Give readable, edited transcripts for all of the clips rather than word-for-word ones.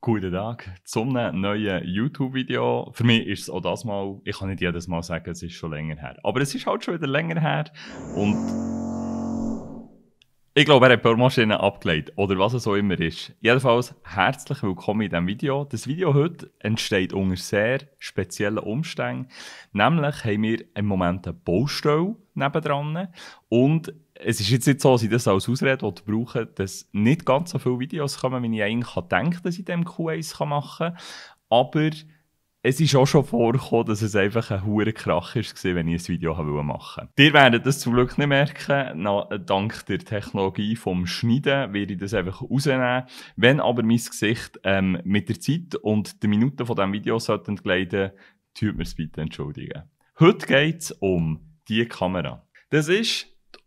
Guten Tag zum neuen YouTube-Video. Für mich ist es auch das Mal, ich kann nicht jedes Mal sagen, es ist schon länger her. Aber es ist halt schon wieder länger her. Und ich glaube, er hat die Bohrmaschine abgelegt. Oder was es auch immer ist. Jedenfalls herzlich willkommen in diesem Video. Das Video heute entsteht unter sehr speziellen Umständen. Nämlich haben wir im Moment eine Baustelle nebendran. Und es ist jetzt nicht so, dass ich das als Ausrede brauche, dass nicht ganz so viele Videos kommen, wie ich eigentlich denke, dass ich dem Q1 machen kann. Aber es ist auch schon vorgekommen, dass es einfach ein hoher Krach war, wenn ich ein Video machen wollte. Ihr werdet das zum Glück nicht merken. Dank der Technologie vom Schneiden werde ich das einfach rausnehmen. Wenn aber mein Gesicht mit der Zeit und den Minuten von diesem Video entgleiten, tut mir es bitte entschuldigen. Heute geht es um diese Kamera. Das ist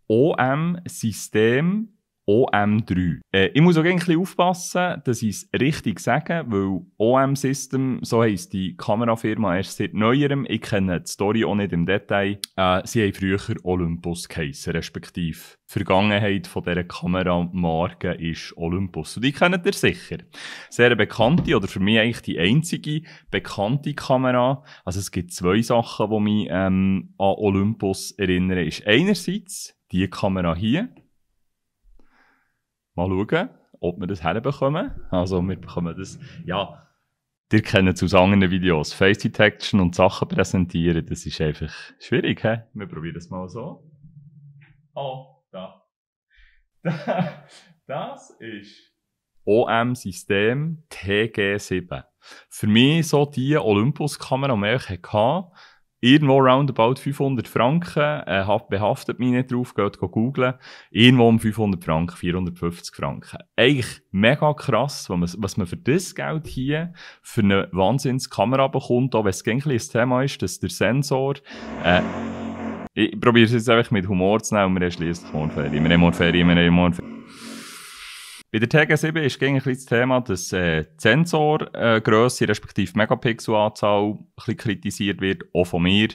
OM-System OM3. Ich muss auch ein bisschen aufpassen, dass ich es richtig sage, weil OM-System, so heisst die Kamerafirma erst seit neuerem. Ich kenne die Story auch nicht im Detail. Sie haben früher Olympus geheissen, respektive die Vergangenheit von dieser Kameramarke ist Olympus. Und die kennt ihr sicher. Sehr bekannte, oder für mich eigentlich die einzige bekannte Kamera. Also es gibt zwei Sachen, die mich an Olympus erinnern. Ist einerseits die Kamera hier. Mal schauen, ob wir das herbekommen. Also wir bekommen das, ja, ihr kennt es aus anderen Videos. Face Detection und Sachen präsentieren, das ist einfach schwierig, he? Wir probieren das mal so. Oh, da. Das ist OM-System TG7. Für mich so die Olympus-Kamera, die man hatte. Irgendwo roundabout 500 Franken, behaftet mich nicht drauf, geht googlen. Irgendwo um 500 Franken, 450 Franken. Eigentlich mega krass, was man für das Geld hier für eine Wahnsinnskamera bekommt, auch wenn es ein Thema ist, dass der Sensor, ich probiere es jetzt einfach mit Humor zu nehmen und wir haben schliesslich morgen Ferien. Bei der TG7 ist gegen das Thema, dass die Sensorgrösse respektive Megapixelanzahl ein bisschen kritisiert wird, auch von mir.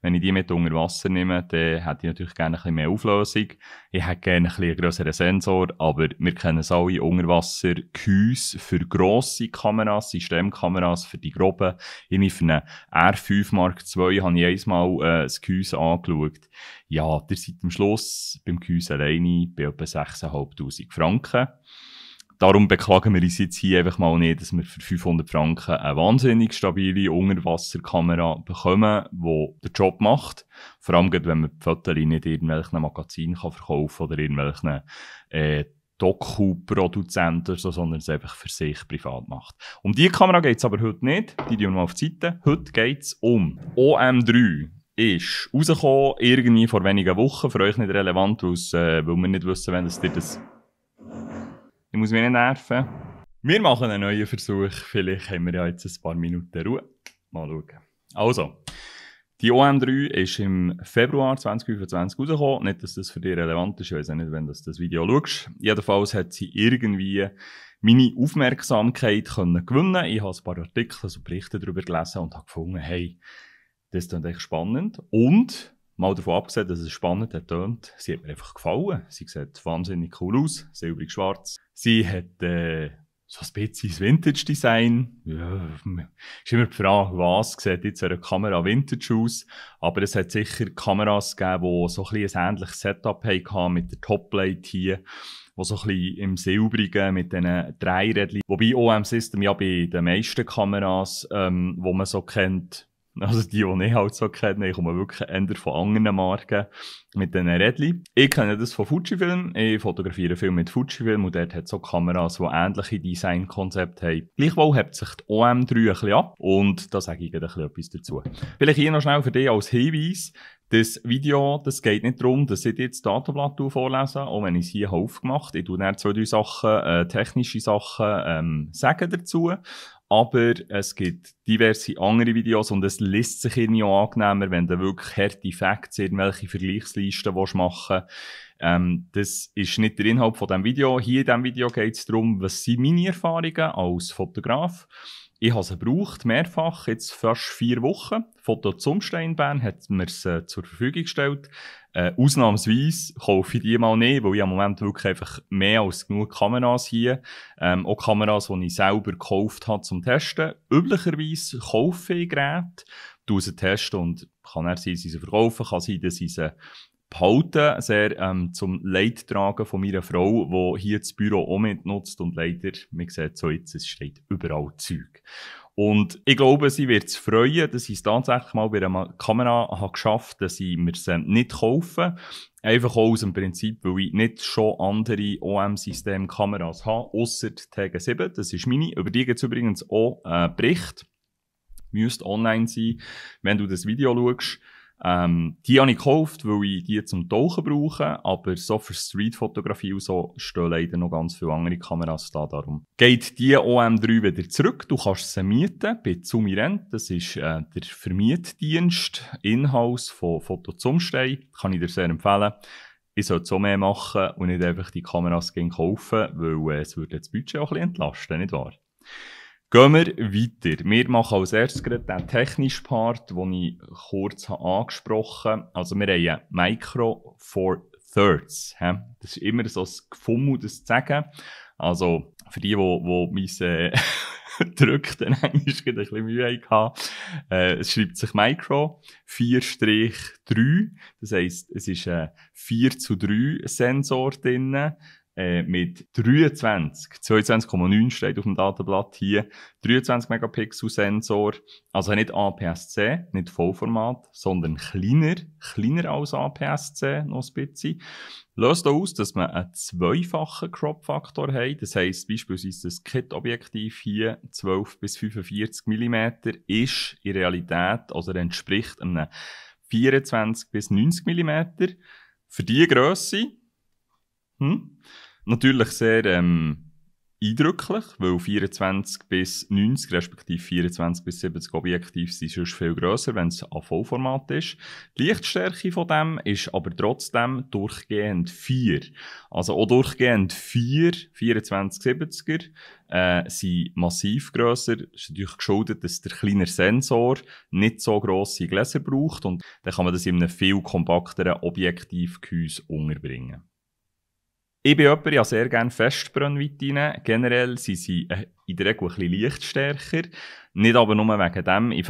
Wenn ich die mit unter Wasser nehme, dann hätte ich natürlich gerne ein bisschen mehr Auflösung. Ich hätte gerne ein bisschen einen grösseren Sensor, aber wir kennen es alle, Unterwasser-Gehäuse für grosse Kameras, Systemkameras, für die groben. Irgendwie für eine R5 Mark II habe ich einmal das Gehäuse angeschaut. Ja, ihr seid am Schluss beim Gehäuse alleine bei etwa 6'500 Franken. Darum beklagen wir uns jetzt hier einfach mal nicht, dass wir für 500 Franken eine wahnsinnig stabile Unterwasserkamera bekommen, die den Job macht. Vor allem, wenn man die Fotos nicht irgendwelchen Magazinen verkaufen kann oder irgendwelchen Doku-Produzenten, sondern es einfach für sich privat macht. Um diese Kamera geht es aber heute nicht. Die tun wir auf die Seite. Heute geht es um OM3. Ist rausgekommen, irgendwie vor wenigen Wochen. Für euch nicht relevant, weil wir nicht wissen, wenn das dir das... Ich muss mich nicht nerven. Wir machen einen neuen Versuch. Vielleicht haben wir ja jetzt ein paar Minuten Ruhe. Mal schauen. Also, die OM3 ist im Februar 2025 rausgekommen. Nicht, dass das für dich relevant ist. Ich weiß auch nicht, wenn du das Video schaust. Jedenfalls hat sie irgendwie meine Aufmerksamkeit gewinnen. Ich habe ein paar Artikel, also Berichte darüber gelesen und habe gefunden, hey, das ist echt spannend. Und mal davon abgesehen, dass es spannend tönt, sie hat mir einfach gefallen. Sie sieht wahnsinnig cool aus, silbrig-schwarz. Sie hat so ein bisschen das Vintage-Design. Ja, ist immer die Frage, was sieht jetzt eine Kamera Vintage aus? Aber es hat sicher Kameras gegeben, die so ein ähnliches Setup hatten mit der Topplate hier, wo so ein bisschen im Silbrigen mit diesen Dreirädchen. Wobei OM-System ja bei den meisten Kameras, die man so kennt, also die ich halt so kenne, ich komme wirklich eher von anderen Marken mit diesen Rädchen. Ich kenne das von Fujifilm. Ich fotografiere viel mit Fujifilm und dort hat es so Kameras, die ähnliche Designkonzepte haben. Gleichwohl hebt sich die OM3 ein bisschen ab und da sage ich gleich etwas dazu. Vielleicht hier noch schnell für dich als Hinweis. Das Video, das geht nicht darum, dass ich jetzt das Datenblatt vorlese, auch wenn ich es hier aufgemacht habe. Ich tue dann 2-3 Sachen, technische Sachen sagen dazu. Aber es gibt diverse andere Videos und es liest sich irgendwie auch angenehmer, wenn du wirklich harte Facts, irgendwelche Vergleichslisten machen willst. Das ist nicht der Inhalt von diesem Video. Hier in diesem Video geht es darum, was sind meine Erfahrungen als Fotograf. Ich habe sie gebraucht, mehrfach, jetzt fast 4 Wochen. Foto Zumstein Bern hat mir es zur Verfügung gestellt. Ausnahmsweise kaufe ich die mal nicht, weil ich im Moment wirklich einfach mehr als genug Kameras hier. Auch Kameras, die ich selber gekauft habe zum Testen. Üblicherweise kaufe ich Geräte, tue sie testen und kann er sein, sie verkaufen, kann sein, dass ich sie behalten, sehr zum Leidtragen von meiner Frau, die hier das Büro auch mitnutzt und leider, man sieht so jetzt, es steht überall Zeug. Und ich glaube, sie wird es freuen, dass ich es tatsächlich mal bei einer Kamera habe geschafft, dass ich mir sie nicht kaufe. Einfach auch aus dem Prinzip, weil ich nicht schon andere OM-System-Kameras habe, ausser die TG7, das ist meine. Über die gibt es übrigens auch Bericht. Müsste online sein, wenn du das Video schaust. Die habe ich gekauft, weil ich die zum Tauchen brauche, aber so für Streetfotografie und so stehen leider noch ganz viele andere Kameras da. Darum geht die OM3 wieder zurück. Du kannst sie mieten bei Zumirent. Das ist der Vermietdienst in-house von Foto Zumstein. Kann ich dir sehr empfehlen. Ich sollte so mehr machen und nicht einfach die Kameras kaufen, weil es würde das Budget auch ein bisschen entlasten, nicht wahr? Gehen wir weiter. Wir machen als erstes gerade den technischen Part, den ich kurz angesprochen habe. Also wir haben ein Micro Four Thirds. Das ist immer so ein Gefummel, das zu sagen. Also für die mein gedrückten Englisch ein bisschen Mühe hatten. Es schreibt sich Micro 4-3. Das heisst, es ist ein 4:3 Sensor drin. Mit 22,9 steht auf dem Datenblatt hier, 23 Megapixel Sensor, also nicht APS-C, nicht Vollformat, sondern kleiner als APS-C, noch ein bisschen. Löst aus, dass wir einen zweifachen Crop-Faktor haben, das heisst beispielsweise das Kit-Objektiv hier, 12 bis 45 mm, ist in Realität, also entspricht einem 24 bis 90 mm. Für diese Grösse, natürlich sehr eindrücklich, weil 24 bis 90, respektive 24 bis 70 Objektive sind sonst viel grösser, wenn es an Vollformat ist. Die Lichtstärke von dem ist aber trotzdem durchgehend 4. Also auch durchgehend 24-70er sind massiv grösser. Das ist natürlich geschuldet, dass der kleine Sensor nicht so grosse Gläser braucht und dann kann man das in einem viel kompakteren Objektivgehäuse unterbringen. Ich bin jemand, der sehr gerne Festbrennweite rein. Generell sind sie in der Regel ein bisschen lichtstärker. Nicht aber nur wegen dem. Ich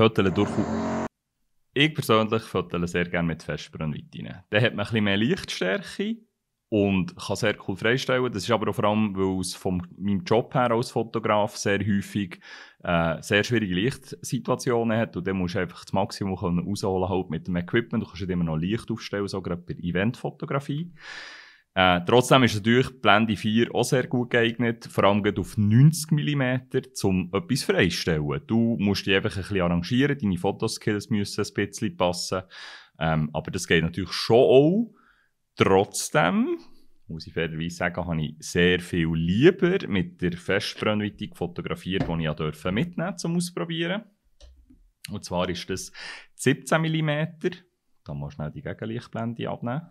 persönlich fotle sehr gerne mit Festbrennweite rein. Dann hat man ein bisschen mehr Lichtstärke und kann sehr cool freistellen. Das ist aber auch vor allem, weil es von meinem Job her als Fotograf sehr häufig sehr schwierige Lichtsituationen hat. Und dann musst du einfach das Maximum rausholen halt mit dem Equipment. Du kannst nicht immer noch Licht aufstellen, so gerade bei Eventfotografie. Trotzdem ist natürlich Blende 4 auch sehr gut geeignet, vor allem auf 90 mm, um etwas freistellen. Du musst dich einfach ein bisschen arrangieren, deine Fotoskills müssen ein bisschen passen, aber das geht natürlich schon auch. Trotzdem, muss ich fairerweise sagen, habe ich sehr viel lieber mit der Festbrennweite fotografiert, die ich mitnehmen durfte, zum Ausprobieren. Und zwar ist das 17 mm. Da muss ich schnell die Gegenlichtblende abnehmen.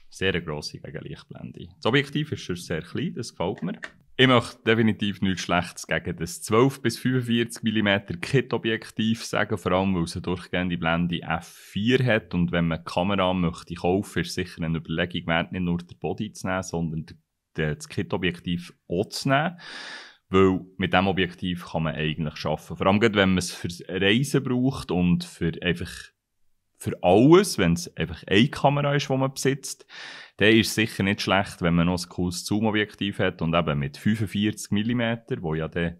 Sehr eine grosse Gegenlichtblende. Das Objektiv ist schon sehr klein, das gefällt mir. Ich möchte definitiv nichts Schlechtes gegen das 12 bis 45 mm Kit-Objektiv sagen, vor allem weil es eine durchgehende Blende f4 hat und wenn man die Kamera möchte kaufen, ist sicher eine Überlegung wert, nicht nur den Body zu nehmen, sondern das Kit-Objektiv auch zu nehmen. Weil mit diesem Objektiv kann man eigentlich arbeiten. Vor allem, wenn man es für Reisen braucht und für alles, wenn es einfach eine Kamera ist, die man besitzt, dann ist es sicher nicht schlecht, wenn man noch ein cooles Zoom-Objektiv hat und eben mit 45 mm, wo ja dann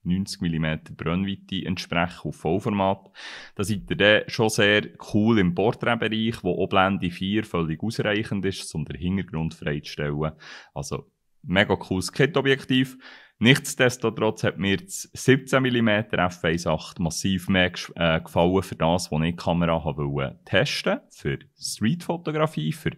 90 mm Brennweite entsprechen auf Vollformat. Da seid ihr dann schon sehr cool im Porträtbereich, wo auch Blende 4 völlig ausreichend ist, um den Hintergrund freizustellen. Also mega cooles Kit-Objektiv. Nichtsdestotrotz hat mir das 17 mm f1.8 massiv mehr gefallen für das, was ich die Kamera wollte testen. Für Streetfotografie, für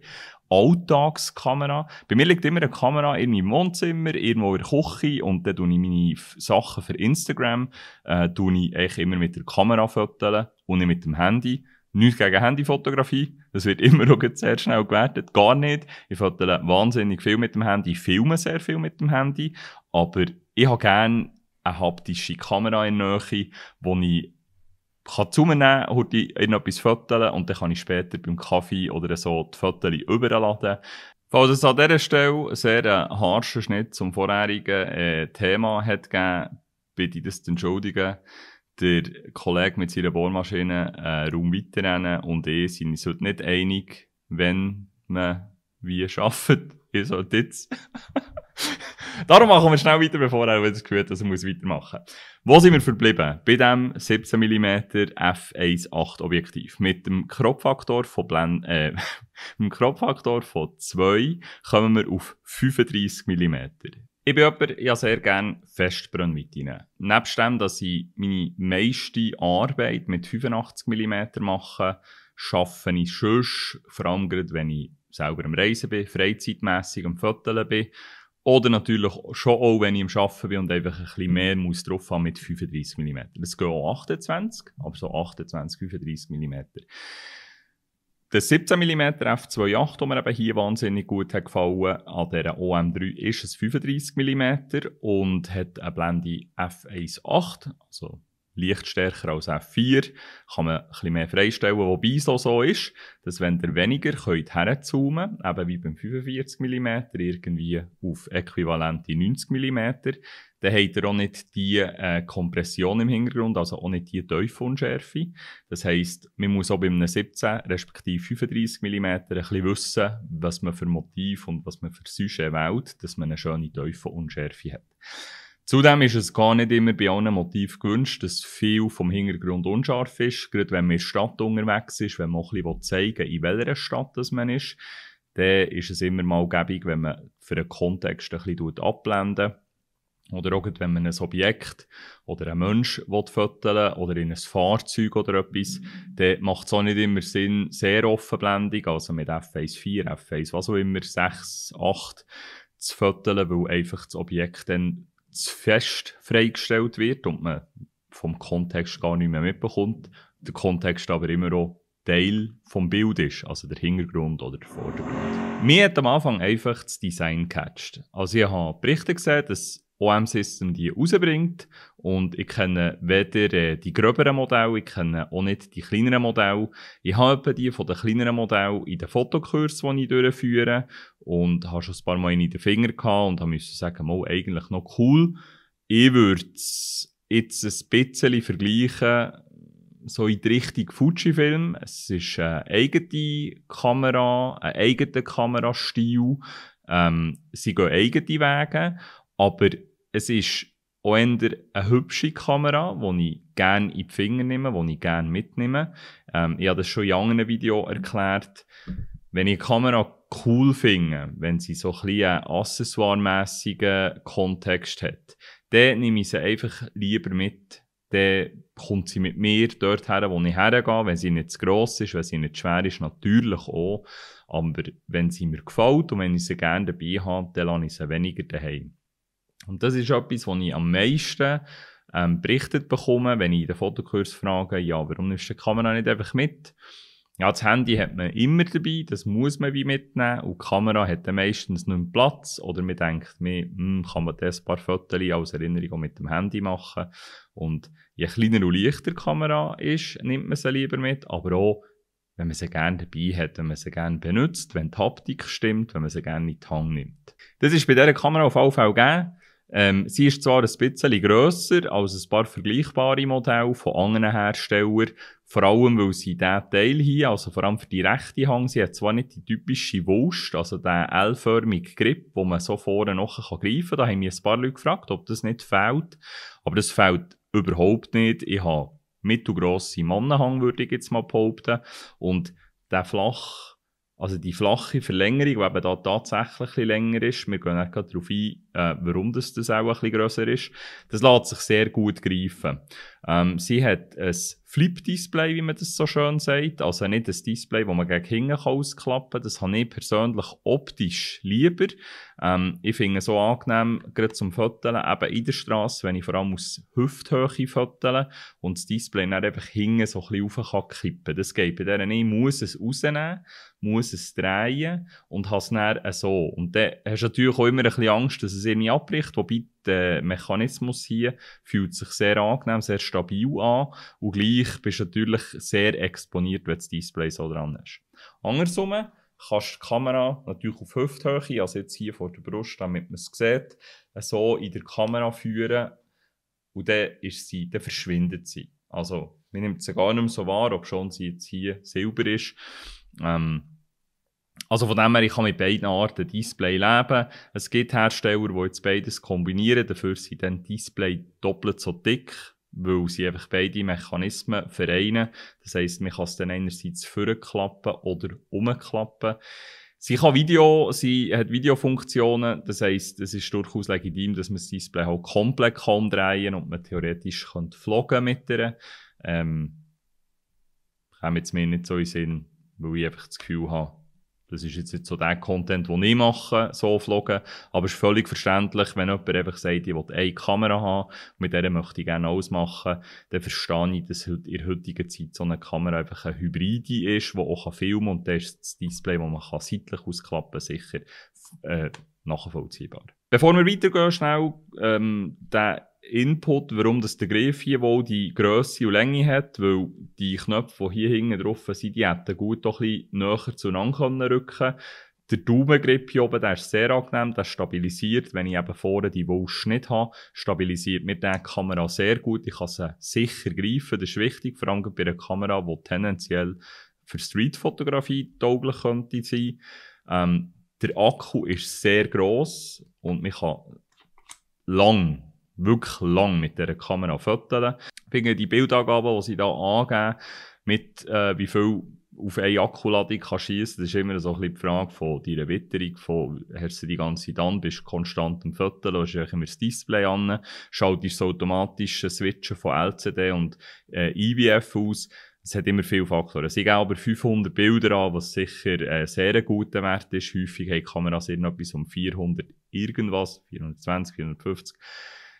Alltagskamera. Bei mir liegt immer eine Kamera in meinem Wohnzimmer, irgendwo in der Küche und dann tue ich meine Sachen für Instagram eigentlich immer mit der Kamera fotografieren und nicht mit dem Handy. Nichts gegen Handyfotografie. Das wird immer noch sehr schnell gewertet. Gar nicht. Ich fotografiere wahnsinnig viel mit dem Handy. Ich filme sehr viel mit dem Handy. Aber ich habe gerne eine haptische Kamera in der Nähe, wo ich zu mir nehmen kann, irgendetwas fotografieren und dann kann ich später beim Kaffee oder so die Fotos überladen. Falls es an dieser Stelle einen sehr harschen Schnitt zum vorherigen Thema hat gegeben, bitte ich das zu entschuldigen. Der Kollege mit seiner Bohrmaschine Raum weiterrennen und ich sind uns heute nicht einig, wenn man wie arbeitet. Ich sollte jetzt. Darum machen wir schnell weiter, bevor er das Gefühl hat, dass er weitermachen muss. Wo sind wir verblieben? Bei dem 17 mm f1.8 Objektiv. Mit dem Crop-Faktor von mit dem Crop-Faktor von 2 kommen wir auf 35 mm. Ich bin jemand, ich habe sehr gerne Festbrennweiten. Nebst dem, dass ich meine meiste Arbeit mit 85 mm mache, arbeite ich sonst, vor allem gerade, wenn ich selber am Reisen bin, freizeitmässig am Foteln bin. Oder natürlich schon auch, wenn ich am Arbeiten bin und einfach ein bisschen mehr muss drauf haben mit 35 mm. Das geht auch 28, aber so 28, 35 mm. Der 17 mm f2.8, der mir eben hier wahnsinnig gut hat gefallen, an dieser OM3 ist es 35 mm und hat eine Blende f1.8, also leicht stärker als F4, kann man ein bisschen mehr freistellen, wobei es so ist, dass wenn ihr weniger könnt herzoomen, eben wie beim 45 mm, irgendwie auf äquivalente 90 mm, dann habt ihr auch nicht die Kompression im Hintergrund, also auch nicht die Tiefenunschärfe. Das heisst, man muss auch bei einem 17 respektive 35 mm ein bisschen wissen, was man für Motiv und was man für Sujet wählt, dass man eine schöne Tiefenunschärfe hat. Zudem ist es gar nicht immer bei allen Motiven gewünscht, dass viel vom Hintergrund unscharf ist. Gerade wenn man in der Stadt unterwegs ist, wenn man auch ein bisschen zeigen will, in welcher Stadt das man ist, dann ist es immer mal gäbig, wenn man für einen Kontext ein bisschen abblendet. Oder auch wenn man ein Objekt oder einen Mensch fotografieren oder in ein Fahrzeug oder etwas, dann macht es auch nicht immer Sinn, sehr offenblendig, also mit f1.4, f1, was auch immer, 6, 8 zu fotografieren, weil einfach das Objekt dann zu fest freigestellt wird und man vom Kontext gar nicht mehr mitbekommt. Der Kontext aber immer auch Teil vom Bild ist, also der Hintergrund oder der Vordergrund. Mir hat am Anfang einfach das Design gecatcht. Also ich habe Berichte gesehen, dass OM System die rausbringt und ich kenne weder die gröberen Modelle, ich kenne auch nicht die kleineren Modelle. Ich habe die von den kleineren Modellen in den Fotokursen, die ich durchführe und habe schon ein paar Mal in den Finger gehabt und musste sagen, mal, eigentlich noch cool. Ich würde es jetzt ein bisschen vergleichen, so in die Richtung Fujifilm. Es ist eine eigene Kamera, ein eigener Kamerastil. Sie gehen eigene Wege. Aber es ist auch eher eine hübsche Kamera, die ich gerne in die Finger nehme, die ich gerne mitnehme. Ich habe das schon in anderen Videos erklärt. Wenn ich eine Kamera cool finde, wenn sie so ein bisschen einen accessoiremässigen Kontext hat, dann nehme ich sie einfach lieber mit. Dann kommt sie mit mir dorthin, wo ich hergehe. Wenn sie nicht zu gross ist, wenn sie nicht schwer ist, natürlich auch. Aber wenn sie mir gefällt und wenn ich sie gerne dabei habe, dann lasse ich sie weniger daheim. Und das ist etwas, was ich am meisten berichtet bekomme, wenn ich in den Fotokurs frage, ja, warum nimmst du die Kamera nicht einfach mit? Ja, das Handy hat man immer dabei, das muss man wie mitnehmen und die Kamera hat dann meistens nicht mehr Platz oder man denkt, kann man das ein paar Fotos als Erinnerung auch mit dem Handy machen und je kleiner und leichter die Kamera ist, nimmt man sie lieber mit, aber auch, wenn man sie gerne dabei hat, wenn man sie gerne benutzt, wenn die Haptik stimmt, wenn man sie gerne in die Hand nimmt. Das ist bei dieser Kamera auf jeden Fall gegeben. Sie ist zwar ein bisschen grösser als ein paar vergleichbare Modelle von anderen Herstellern, vor allem weil sie diesen Teil hier, also vor allem für die rechte Hand, sie hat zwar nicht die typische Wulst, also den L-förmigen Grip, wo man so vorne noch greifen kann. Da haben mich ein paar Leute gefragt, ob das nicht fehlt. Aber das fehlt überhaupt nicht. Ich habe mittelgrosse Mannenhang, würde ich jetzt mal behaupten. Und die flache Verlängerung, die eben da tatsächlich ein bisschen länger ist, wir gehen nicht gerade darauf ein, warum das auch ein bisschen grösser ist, das lässt sich sehr gut greifen. Sie hat ein Flip-Display, wie man das so schön sagt. Also nicht ein Display, das man gegen hinten ausklappen kann. Das habe ich persönlich optisch lieber. Ich finde es so angenehm, gerade zum Foteln, eben in der Straße, wenn ich vor allem aus Hüfthöhe foteln und das Display dann einfach hinten so ein bisschen rauf kippen kann. Das geht bei der nicht. Ich muss es rausnehmen, muss es drehen und habe es dann so. Und dann hast du natürlich auch immer ein bisschen Angst, dass es irgendwie abbricht, wobei der Mechanismus hier fühlt sich sehr angenehm, sehr stabil an und gleich bist du natürlich sehr exponiert, wenn das Display so dran ist. Andersrum kannst du die Kamera natürlich auf Hüfthöhe, also jetzt hier vor der Brust, damit man es sieht, so in der Kamera führen und dann verschwindet sie. Also man nimmt sie gar nicht mehr so wahr, obschon sie jetzt hier silber ist. Also von dem her, ich kann mit beiden Arten Display leben. Es gibt Hersteller, die jetzt beides kombinieren, dafür sind dann Display doppelt so dick, weil sie einfach beide Mechanismen vereinen. Das heisst, man kann es dann einerseits vorklappen oder umklappen. Sie hat Videofunktionen, das heisst, es ist durchaus legitim, dass man das Display halt komplett umdrehen kann und man theoretisch vloggen mit ihr. Kommt jetzt mir nicht so in den Sinn, weil ich einfach das Gefühl habe, das ist jetzt nicht so der Content, den ich mache, so vloggen. Aber es ist völlig verständlich, wenn jemand einfach sagt, ich will eine Kamera haben, mit der möchte ich gerne alles machen, dann verstehe ich, dass in der heutigen Zeit so eine Kamera einfach eine Hybride ist, die auch filmen kann. Und dann ist das Display, das man seitlich ausklappen kann, sicher nachvollziehbar. Bevor wir weitergehen, schnell der Input, warum das der Griff hier wohl die Grösse und Länge hat, weil die Knöpfe, die hier hinten drauf sind, die hätten gut doch ein bisschen näher zueinander rücken können. Der Daumengrip hier oben, der ist sehr angenehm, der stabilisiert, wenn ich eben vorne die Wulst nicht habe, stabilisiert mir die Kamera sehr gut, ich kann sie sicher greifen, das ist wichtig, vor allem bei einer Kamera, die tendenziell für Streetfotografie tauglich könnte sein. Der Akku ist sehr gross und man kann wirklich lang mit dieser Kamera fotografieren. Ich finde die Bildangaben, die sie hier angeben, mit wie viel auf eine Akkuladung kann schiessen, das ist immer so ein bisschen die Frage von deiner Witterung, hast du die ganze Zeit an, bist konstant am Fotografieren, hast du immer das Display an, schaltest das automatische Switchen von LCD und IBF aus. Es hat immer viele Faktoren. Sie geben aber 500 Bilder an, was sicher sehr ein guter Wert ist. Häufig haben Kameras irgendetwas um 400 irgendwas, 420, 450.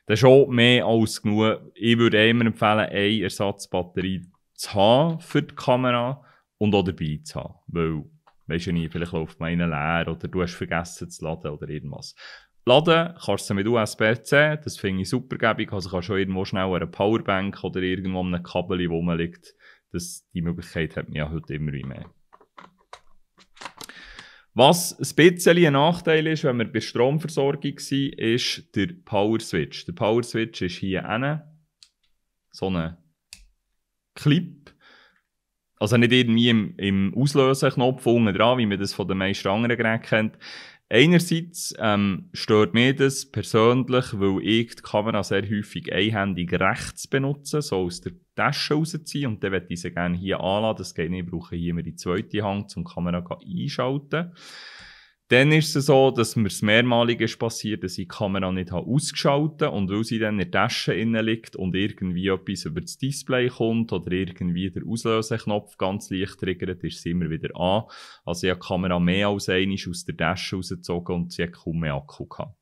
Das ist schon mehr als genug. Ich würde immer empfehlen, eine Ersatzbatterie zu haben für die Kamera und auch dabei zu haben. Weil, weisst du nie, vielleicht läuft meine leer oder du hast vergessen zu laden oder irgendwas. Laden kannst du mit USB-C, das finde ich super gäbig. Also kannst du auch irgendwo schnell eine Powerbank oder irgendwo an einem Kabel, wo man liegt. Die Möglichkeit hat man ja heute immer mehr. Was ein bisschen ein Nachteil ist, wenn wir bei Stromversorgung sind, ist der Power Switch. Der Power Switch ist hier hinten so ein Clip. Also nicht irgendwie im Auslöseknopf unten dran, wie man das von den meisten anderen Geräten kennt. Einerseits stört mich das persönlich, weil ich die Kamera sehr häufig einhändig rechts benutze, so aus der Tasche rausziehen und dann möchte ich sie gerne hier anladen. Das geht nicht, ich brauche hier immer die zweite Hand, um die Kamera einschalten. Dann ist es so, dass mir es mehrmalig ist passiert, dass ich die Kamera nicht ausgeschaltet habe und weil sie dann in der Tasche innen liegt und irgendwie etwas über das Display kommt oder irgendwie der Auslöseknopf ganz leicht triggert, ist sie immer wieder an. Also ich habe die Kamera mehr als einmal aus der Tasche rausgezogen und sie hat kaum mehr Akku gehabt.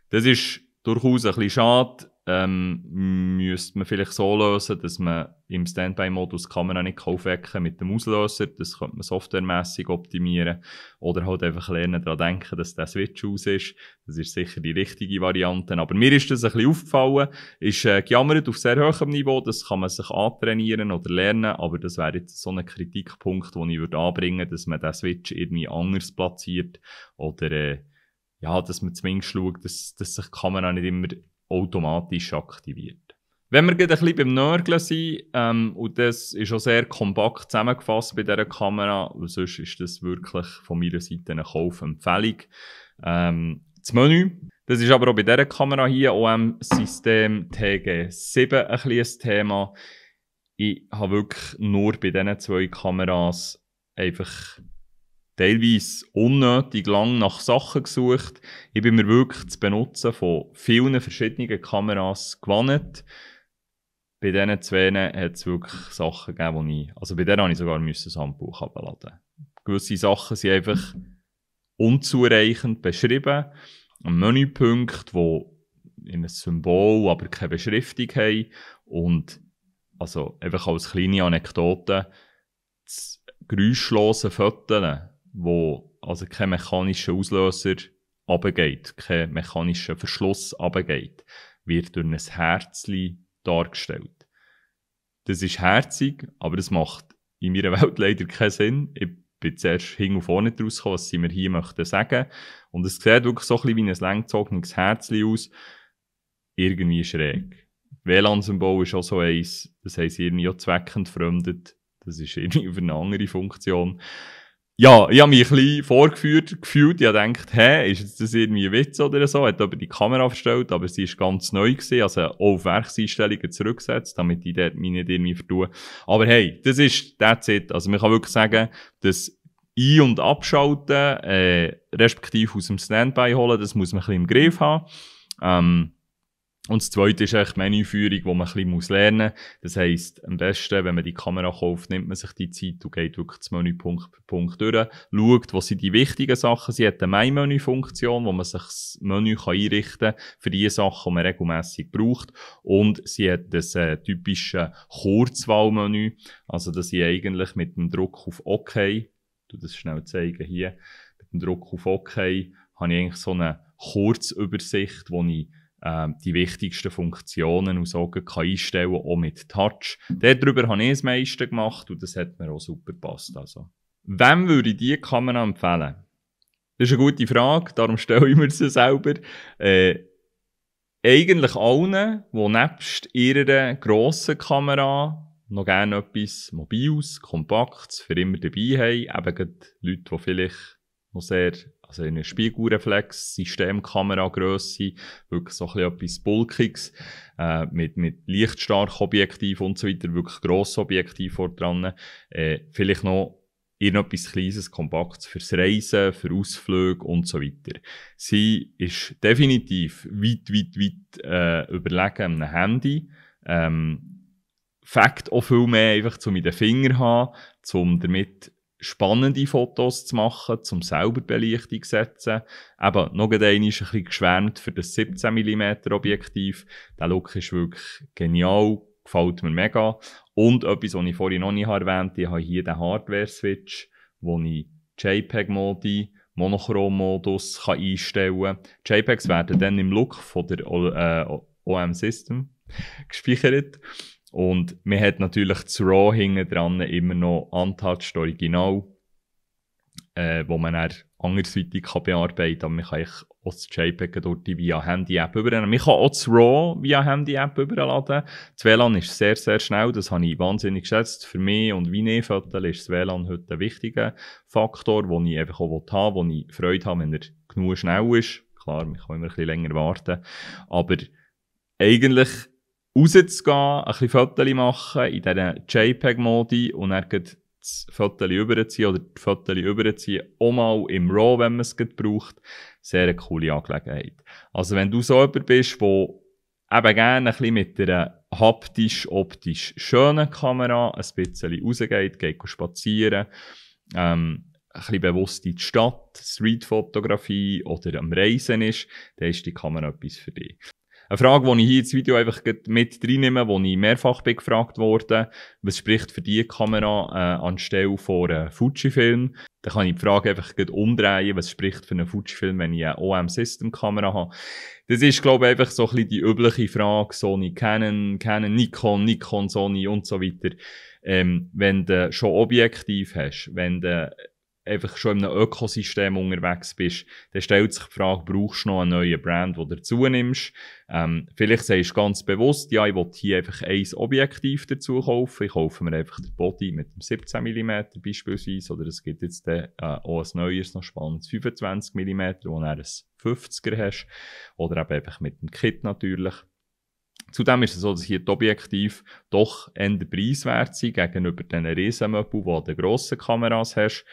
Das ist durchaus ein bisschen schade. Müsste man vielleicht so lösen, dass man im Standby-Modus die Kamera nicht aufwecken mit dem Auslöser. Das könnte man softwaremässig optimieren. Oder halt einfach lernen, daran denken, dass der Switch aus ist. Das ist sicher die richtige Variante. Aber mir ist das ein bisschen aufgefallen. Ist gejammert auf sehr hohem Niveau. Das kann man sich antrainieren oder lernen. Aber das wäre jetzt so ein Kritikpunkt, den ich anbringen würde, dass man den Switch irgendwie anders platziert. Oder dass man zumindest schaut, dass sich die Kamera nicht immer automatisch aktiviert. Wenn wir gerade ein bisschen beim Nörgeln sind, und das ist auch sehr kompakt zusammengefasst bei dieser Kamera, sonst ist das wirklich von meiner Seite eine Kaufempfehlung. Das Menü, das ist aber auch bei dieser Kamera hier, OM-System TG7, ein bisschen ein Thema. Ich habe wirklich nur bei diesen zwei Kameras einfach teilweise unnötig lang nach Sachen gesucht. Ich bin mir wirklich das Benutzen von vielen verschiedenen Kameras gewohnt. bei diesen zwei hat es wirklich Sachen gegeben, wo also bei denen habe ich sogar das Handbuch abladen. Gewisse Sachen sind einfach unzureichend beschrieben. Ein Menüpunkt, wo in ein Symbol, aber keine Beschriftung haben. Und also einfach als kleine Anekdote, das geräuschlose Föteln, wo also kein mechanischer Auslöser runtergeht, kein mechanischer Verschluss runtergeht, wird durch ein Herzli dargestellt. Das ist herzig, aber das macht in meiner Welt leider keinen Sinn. Ich bin zuerst hin und vorne draus gekommen, was sie mir hier möchten sagen. Und es sieht wirklich so ein bisschen wie ein langgezogenes Herzli aus. Irgendwie schräg. WLAN-Symbol ist auch so eins, das haben sie irgendwie auch zweckentfremdet. Das ist irgendwie für eine andere Funktion. Ja, ich habe mich ein bisschen vorgeführt gefühlt. Ich habe gedacht, ist jetzt das irgendwie ein Witz oder so? Hat aber die Kamera verstellt, aber sie ist ganz neu gewesen. Also auch auf Werkseinstellungen zurückgesetzt, damit ich dort mich nicht irgendwie vertue. Aber hey, das ist that's it. Also man kann wirklich sagen, das Ein- und Abschalten, respektive aus dem Standby holen, das muss man ein bisschen im Griff haben. Und das Zweite ist eigentlich die Menüführung, die man ein bisschen lernen muss. Das heisst, am besten, wenn man die Kamera kauft, nimmt man sich die Zeit und geht wirklich das Menü Punkt für Punkt durch, schaut, was sind die wichtigen Sachen. Sie hat eine Mein-Menü-Funktion, wo man sich das Menü einrichten kann für die Sachen, die man regelmässig braucht. Und sie hat das typische Kurzwahlmenü, also dass ich eigentlich mit dem Druck auf OK, ich tu das schnell zeigen hier, mit dem Druck auf OK habe ich eigentlich so eine Kurzübersicht, wo ich die wichtigsten Funktionen und so einstellen kann, auch mit Touch. Darüber habe ich das meiste gemacht und das hat mir auch super gepasst. Also. Wem würde ich diese Kamera empfehlen? Das ist eine gute Frage, darum stelle ich mir sie selber. Eigentlich allen, die nebst ihrer grossen Kamera noch gerne etwas Mobiles, Kompaktes für immer dabei haben. Eben gerade Leute, die vielleicht noch sehr, also eine Spiegelreflex, Systemkameragrösse, wirklich so ein bisschen etwas Bulkiges, mit lichtstarken Objektiv und so weiter, wirklich grosses Objektiv vor dran. Vielleicht noch irgendetwas Kleines, Kompaktes fürs Reisen, für Ausflüge und so weiter. Sie ist definitiv weit überlegen am Handy. Fakt auch viel mehr einfach, um in den Finger haben, um damit spannende Fotos zu machen, zum selber Belichtung zu setzen. Eben, noch einmal ein bisschen geschwärmt für das 17 mm Objektiv. Der Look ist wirklich genial, gefällt mir mega. Und etwas, was ich vorhin noch nicht erwähnt habe, ich habe hier den Hardware-Switch, wo ich JPEG-Modi, Monochrom-Modus einstellen kann. JPEGs werden dann im Look von der OM System gespeichert. Und man hat natürlich das RAW hinten dran immer noch untouched Original, wo man dann andersweitig bearbeiten kann. Aber man kann auch das JPEG dort via Handy-App überladen. Man kann auch das RAW via Handy-App überladen. Das WLAN ist sehr, sehr schnell. Das habe ich wahnsinnig geschätzt. Für mich und wie ich Fotos ist das WLAN heute ein wichtiger Faktor, den ich einfach auch haben will, wo ich Freude habe, wenn er genug schnell ist. Klar, man kann immer ein bisschen länger warten. Aber eigentlich rauszugehen, ein bisschen Fotos machen in diesen JPEG-Modi und dann das Fotos überziehen oder die Fotos überziehen, auch mal im RAW, wenn man es braucht. Sehr eine coole Angelegenheit. Also wenn du so jemand bist, der eben gerne ein bisschen mit einer haptisch-optisch schönen Kamera ein bisschen rausgeht, geht spazieren, ein bisschen bewusst in die Stadt, Streetfotografie oder am Reisen ist, dann ist die Kamera etwas für dich. Eine Frage, die ich hier ins Video einfach mit reinnehme, wo ich mehrfach bin gefragt wurde, was spricht für diese Kamera anstelle von einem Fujifilm? Da kann ich die Frage einfach umdrehen, was spricht für einen Fujifilm, wenn ich eine OM-System-Kamera habe. Das ist, glaube ich, einfach so ein bisschen die übliche Frage, Sony, Canon, Nikon, Sony und so weiter. Wenn du schon Objektiv hast, wenn du einfach schon in einem Ökosystem unterwegs bist, dann stellt sich die Frage, brauchst du noch einen neuen Brand, den du dazu nimmst? Vielleicht sagst du ganz bewusst, ja, ich will hier einfach ein Objektiv dazu kaufen. Ich kaufe mir einfach den Body mit dem 17 mm beispielsweise, oder es gibt jetzt auch ein neues, noch spannendes 25 mm, wo du ein 50er hast, oder eben einfach mit dem Kit natürlich. Zudem ist es so, dass hier die Objektive doch eher preiswert sind gegenüber den Riesenmöbeln, die du grossen Kameras hast.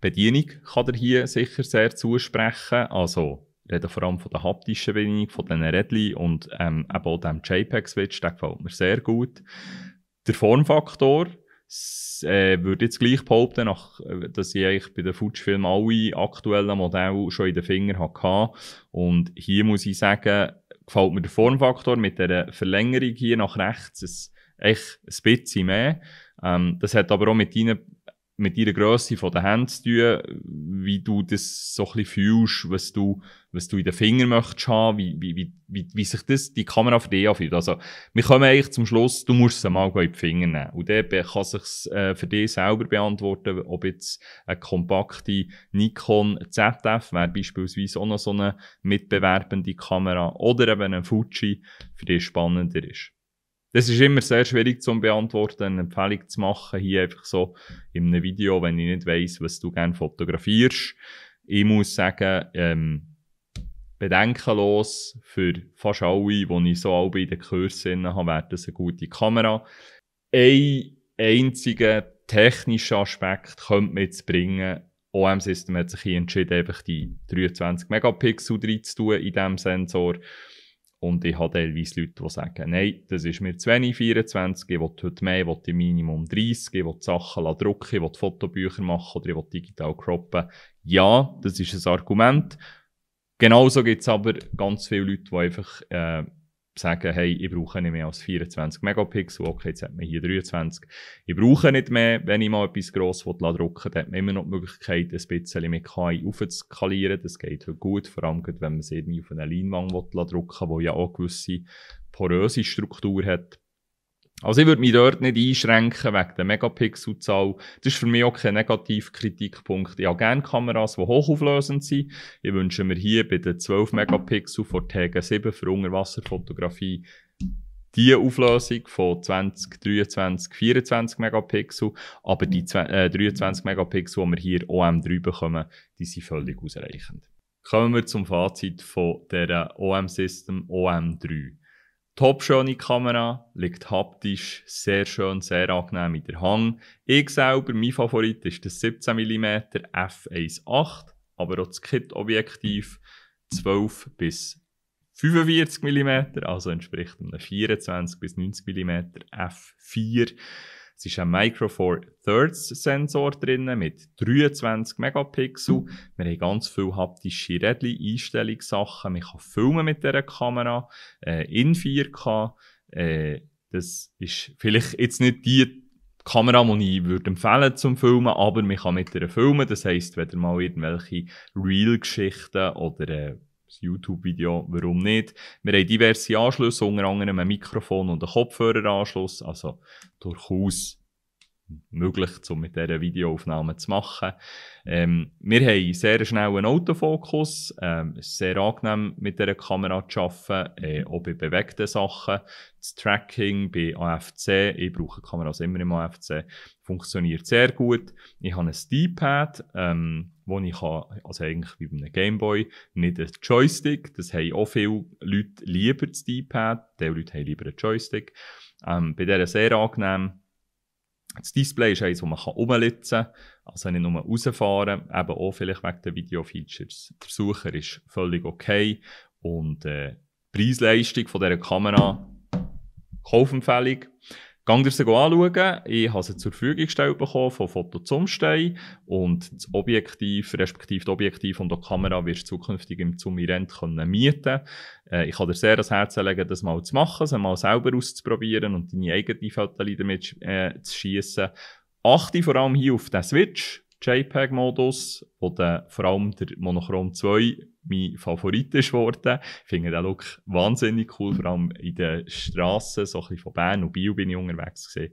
Bedienung kann dir hier sicher sehr zusprechen. Also rede vor allem von der haptischen Bedienung, von diesen Rädchen und eben auch dem JPEG-Switch, der gefällt mir sehr gut. Der Formfaktor, würde jetzt gleich behaupten, dass ich eigentlich bei den Fujifilm alle aktuellen Modelle schon in den Fingern hatte. Und hier muss ich sagen, gefällt mir der Formfaktor mit der Verlängerung hier nach rechts echt ein bisschen mehr. Das hat aber auch mit deiner Grösse von den Händen zu tun, wie du das so ein bisschen fühlst, was du in den Fingern möchtest haben, wie sich die Kamera für dich anfühlt. Also, wir kommen eigentlich zum Schluss, du musst es mal in die Finger nehmen. Und der kann sich's für dich selber beantworten, ob jetzt eine kompakte Nikon ZF wäre beispielsweise auch noch so eine mitbewerbende Kamera oder eben eine Fuji für dich spannender ist. Das ist immer sehr schwierig zu beantworten, eine Empfehlung zu machen, hier einfach so in einem Video, wenn ich nicht weiss, was du gerne fotografierst. Ich muss sagen, bedenkenlos für fast alle, die ich so alle in den Kursen habe, wäre das eine gute Kamera. Ein einziger technischer Aspekt könnte man jetzt bringen. OM-System hat sich hier entschieden, einfach die 23 Megapixel reinzutun in diesem Sensor. Und ich habe teilweise Leute, die sagen, nein, das ist mir zu wenig, 24, ich will heute mehr, ich will Minimum 30, ich will die Sachen drucken, ich will Fotobücher machen oder ich will digital croppen. Ja, das ist ein Argument. Genauso gibt es aber ganz viele Leute, die einfach sagen, hey, ich brauche nicht mehr als 24 Megapixel, okay, jetzt hat man hier 23. Ich brauche nicht mehr, wenn ich mal etwas grosses drucken will, dann hat man immer noch die Möglichkeit, ein bisschen mit KI aufzuskalieren. Das geht heute gut, vor allem wenn man es irgendwie auf einer Leinwand drucken will, die ja auch eine gewisse poröse Struktur hat. Also ich würde mich dort nicht einschränken wegen der Megapixelzahl. Das ist für mich auch kein Negativkritikpunkt. Ich habe gerne Kameras, die hochauflösend sind. Ich wünsche mir hier bei den 12 Megapixel von TG7 für Unterwasserfotografie die Auflösung von 20, 23, 24 Megapixel. Aber die 23 Megapixel, die wir hier OM3 bekommen, die sind völlig ausreichend. Kommen wir zum Fazit von der OM-System OM3. Top schöne Kamera, liegt haptisch, sehr schön, sehr angenehm in der Hand. Ich selber, mein Favorit ist das 17 mm f1.8, aber auch das Kit-Objektiv 12 bis 45 mm, also entspricht einem 24 bis 90 mm f4. Es ist ein Micro Four Thirds Sensor drin mit 23 Megapixel. Wir haben ganz viele haptische Rädchen, Einstellungssachen. Man kann filmen mit dieser Kamera in 4K. Das ist vielleicht jetzt nicht die Kamera, die ich empfehlen zum Filmen, aber man kann mit ihr filmen. Das heisst, wenn ihr mal irgendwelche Real-Geschichten oder das YouTube-Video, warum nicht? Wir haben diverse Anschlüsse, unter anderem ein Mikrofon und einen Kopfhöreranschluss, also durchaus möglich, um mit dieser Videoaufnahme zu machen. Wir haben sehr schnell einen Autofokus, es ist sehr angenehm mit dieser Kamera zu arbeiten, auch bei bewegten Sachen. Das Tracking bei AFC, ich brauche Kameras immer im AFC, funktioniert sehr gut. Ich habe ein D-Pad, wo ich kann, also eigentlich wie bei einem Gameboy, nicht ein Joystick. Das haben auch viele Leute lieber das D-Pad, die Leute haben lieber einen Joystick. Bei der sehr angenehm. Das Display ist eines, das man umlitzen kann, also nicht nur rausfahren, eben auch vielleicht wegen den Video-Features. Der Sucher ist völlig okay und die Preis-Leistung von dieser Kamera, Kaufempfehlung. Geht ihr sie anschauen. Ich habe sie zur Verfügung gestellt bekommen von Foto Zumstein und das Objektiv, respektive das Objektiv und die Kamera wirst du zukünftig im Zumi-Rent mieten. Ich kann dir sehr ans Herz legen, das mal zu machen, es mal selber auszuprobieren und deine eigenen Fotos damit zu schiessen. Achte vor allem hier auf den Switch, JPEG-Modus, wo vor allem der Monochrom 2 mein Favorit ist geworden. Ich finde den Look wahnsinnig cool, vor allem in den Strassen, so ein bisschen von Bern und Biel bin ich unterwegs gewesen.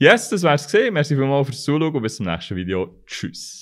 Yes, das wär's gewesen. Merci vielmals fürs Zuschauen und bis zum nächsten Video. Tschüss.